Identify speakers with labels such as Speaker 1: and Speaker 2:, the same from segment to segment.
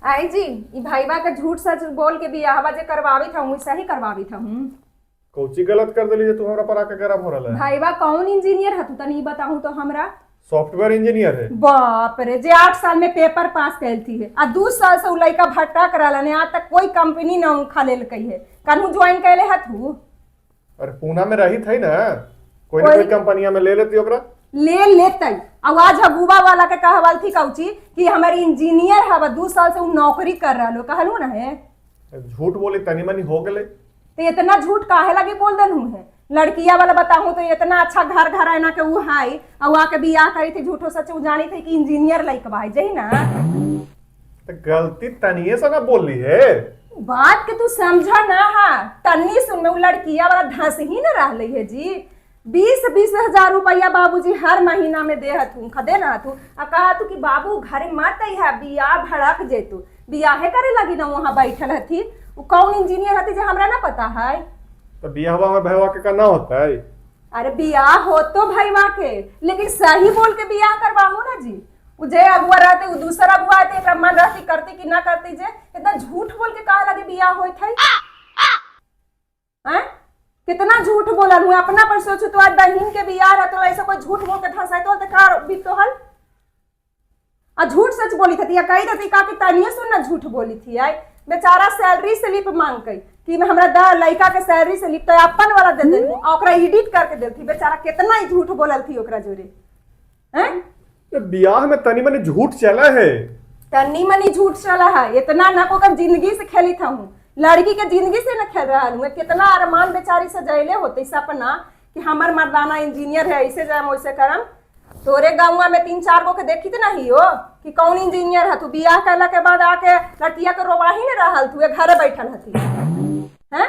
Speaker 1: आई जी, ई viva के झूठ सच बोल के बियाहवा जे करवावित हूँ, सही करवावित हूँ?
Speaker 2: कौची गलत कर देली जे तू हमरा पर आके गरम हो रहल है?
Speaker 1: भाईबा कौन इंजीनियर हतु, तनी ई बताहू तो हमरा।
Speaker 2: सॉफ्टवेयर इंजीनियर है।
Speaker 1: बाप रे, जे 8 साल में पेपर पास कैल थी है आ 2 साल से उ लड़का भटक रहा है, आज तक कोई कंपनी ना उखा लेलकै है। कन्हू ज्वाइन कैले हतु?
Speaker 2: अरे, पूना में रही थी ना, कोई ना कोई कंपनिया में ले लेती ओकरा।
Speaker 1: ले लेतै। आ आज अगुआ वाला के कहवाल थी कौची कि हमारी इंजीनियर हवा, 2 साल से उ नौकरी कर रहा हो, कहलू ना है?
Speaker 2: झूठ बोली, तनी मनी हो गेले।
Speaker 1: तो इतना झूठ काहे लगी बोल देलहू है? लड़किया वाला बताहूँ तो इतना अच्छा घर घर है ना के उ हाई और आके बियाह करी थी झूठो सच, उ जानी थी कि इंजीनियर लइकबा है, जही ना।
Speaker 2: तो गलती तनिए से ना बोली है।
Speaker 1: बात के तू समझा ना। हा, तन्नी सुन में उ लड़किया वाला धंस ही ना रहले है जी। 20-20 हजार रुपया बाबूजी हर महीना में दे हथू, खदे ना हथू। आ कहा तू कि बाबू घरे मत है, बियाह भड़क जेतू। बियाहे करे लगी ना वहाँ बैठल हथी। उ कौन इंजीनियर हथी जे हमरा ना पता है?
Speaker 2: तो बियाहवा में भैया के का ना होता है?
Speaker 1: अरे, बियाह हो तो भईवा के, लेकिन सही बोल के बियाह करवाहू ना जी। उ जे अगुआ रहते, उ दूसरा अगुआ आते, एकरा मन रहती करती कि ना करती, जे इतना झूठ बोल के कहा लगे बियाह होइत है? हैं, कितना झूठ बोलल हूँ? अपना पर सोचू तो आज बहन के बियाह रह तो ऐसा कोई झूठ बोल के धंसाई तो कार बीतो हल। आ झूठ सच बोली थी या कही थी का कि तनिए सुन ना, झूठ बोली थी। आई बेचारा सैलरी स्लिप मांग गई कि हमरा दा लड़का के सैलरी स्लिप, तो अपन वाला दे दे आ ओकरा एडिट करके देल थी। बेचारा कितना ही झूठ बोलल थी ओकरा जोरे, हैं?
Speaker 2: तो बियाह में तनी मनी झूठ चला है।
Speaker 1: तन्नी मनी झूठ चला है, इतना ना को जिंदगी से खेली था हूँ, लड़की के जिंदगी से न खेल रहा हूँ। कितना अरमान बेचारी से जैले होते सपना कि हमर मर्दाना इंजीनियर है, ऐसे जाम वैसे करम। तोरे गाँवा में तीन चार गो के देखी नहीं हो कि कौन इंजीनियर है? तू बियाह कैला के बाद आके लड़किया के रोवाही न रहल, तू घरे बैठल हती हैं।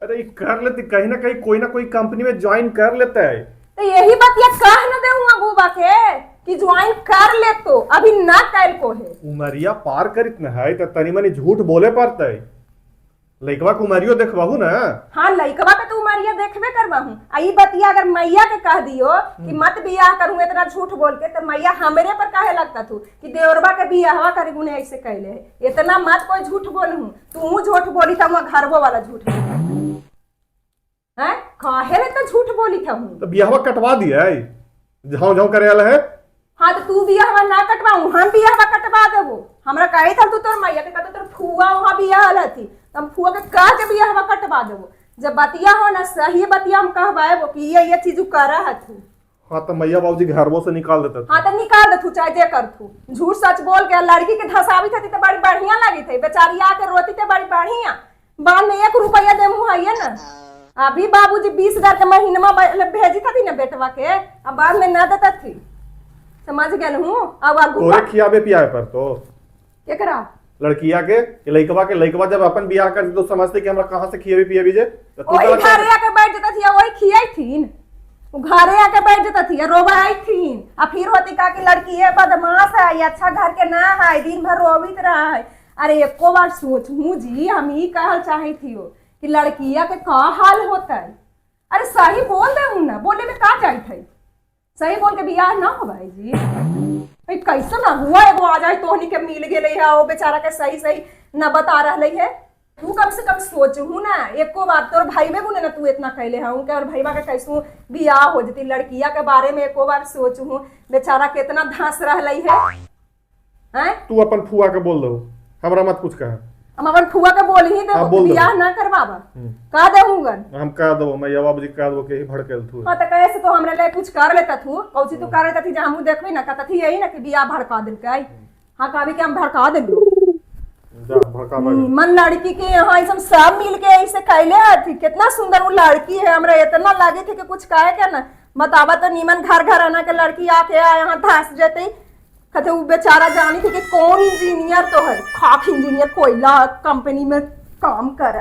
Speaker 2: अरे, ये कर लेती, कहीं ना कहीं कोई ना कोई कंपनी में ज्वाइन कर लेता है।
Speaker 1: तो यही बात ये कह न दे अगुआ के कि ज्वाइन कर ले, तो अभी ना कैल को है।
Speaker 2: उमरिया पार करित न है तो तनी मनी झूठ बोले पड़ता है। लइकवा के उमरियो देखबहू ना।
Speaker 1: हाँ, लइकवा के तो उमरिया देखबे करबहू। आ ई बतिया अगर मैया के कह दियो कि मत बियाह करूँ इतना झूठ बोल के, तो मैया हमरे पर काहे लगता तू कि देवरबा के बियाहवा करे गुने ऐसे कैले है। इतना मत कोई झूठ बोलहूँ। तू झूठ बोली था, वहाँ घरवो वाला झूठ बोली हैं। काहे ले तो झूठ बोली था हूँ?
Speaker 2: तो बियाहवा कटवा दिया है, झाँव झाँव करे वाला है।
Speaker 1: हाँ, तो तू बियाहवा ना कटवाऊँ, हम बियाहवा कटवा देबो। हमरा कहे था तू तोर मैया के कहतो, तोर फुआ वहाँ बियाह हलथी तो हम फुआ के कह के बियाहवा कटवा देबो। जब बतिया हो ना, सही बतिया हम कहवाएबो कि ये चीज उ करा हथू।
Speaker 2: हाँ, तो मैया बाबूजी घरवो से निकाल देता।
Speaker 1: हाँ, तो निकाल दे, चाहे जे कर। तू झूठ सच बोल के लड़की के धसावी थी तो बड़ी बढ़िया लगी थी। बेचारी आके रोती थे बड़ी बढ़िया। बाद में 1 रुपया दे मुँह है ना। अभी बाबूजी 20 हजार के महीनमा भेजी थी ना बेटवा के, अब बाद में ना देता थी। समझ गेल हूँ। अब आगू
Speaker 2: तोरे खियाबे पियाबे पर तो।
Speaker 1: केकरा?
Speaker 2: लड़किया के, कि लइकवा के। लइकवा जब अपन बियाह कर तो समझते कि हमरा कहाँ से खियाबी पियाबी जे, तो तू
Speaker 1: वही
Speaker 2: गलत
Speaker 1: घरे आके बैठ जाता थी, वही खियाई थीन। वो घरे आके बैठ जाता थी, रोवाई थीन। आ फिर होती का कि लड़की है बदमाश है, ये अच्छा घर के ना है, दिन भर रोवित रहा है। अरे, एको बार सोचहूँ जी, हम ई कहल चाहे थी हो कि लड़किया के का हाल होता है। अरे, सही बोल दे ना, बोले में का जाइत है? सही बोल के बियाह ना हो भाई जी। भाई, कैसे ना हुआ एगो आ जाए तोहनी के मिल गेले है, वो बेचारा के सही सही न बता रहले है। तू कम से कम सोचहूँ ना एको बार। तोर भाईबे गुने ना तू इतना कैले हूँ के और भाईबा के कैसू बियाह हो जती। लड़किया के बारे में एको बार सोचहूँ, बेचारा कितना धंस रहले है, हैं?
Speaker 2: तू अपन फुआ के बोल दो, हमरा मत कुछ कह।
Speaker 1: हम अपन फुआ के बोल ही
Speaker 2: हाँ,
Speaker 1: देबो
Speaker 2: बोल
Speaker 1: कि
Speaker 2: देबो।
Speaker 1: बियाह ना करवाबा। कह देहूँ।
Speaker 2: हम कह देबो, मैया बाबूजी कह देबो कि ही भड़केल तू।
Speaker 1: हाँ, तो कैसे तो हमरा ले कुछ कर लेता तू, कौची तू कर लेता थी जे हमहू देखबी ना, कहता थी यही ना कि बियाह भड़का देलकै। हाँ, कहबी कि हम भड़का देलू।
Speaker 2: जा, भड़का।
Speaker 1: मन लड़की के यहाँ ऐसा सब मिल के ऐसे कैले हथी। कितना सुंदर वो लड़की है, हमरा इतना लगे थे कि कुछ कहे के ना बतावा। तो नीमन घर घर आना के लड़की आके यहाँ धंस जते। कहते वो बेचारा जानी थे कि कौन इंजीनियर तो है, खाक इंजीनियर, कोयला कंपनी में काम कर।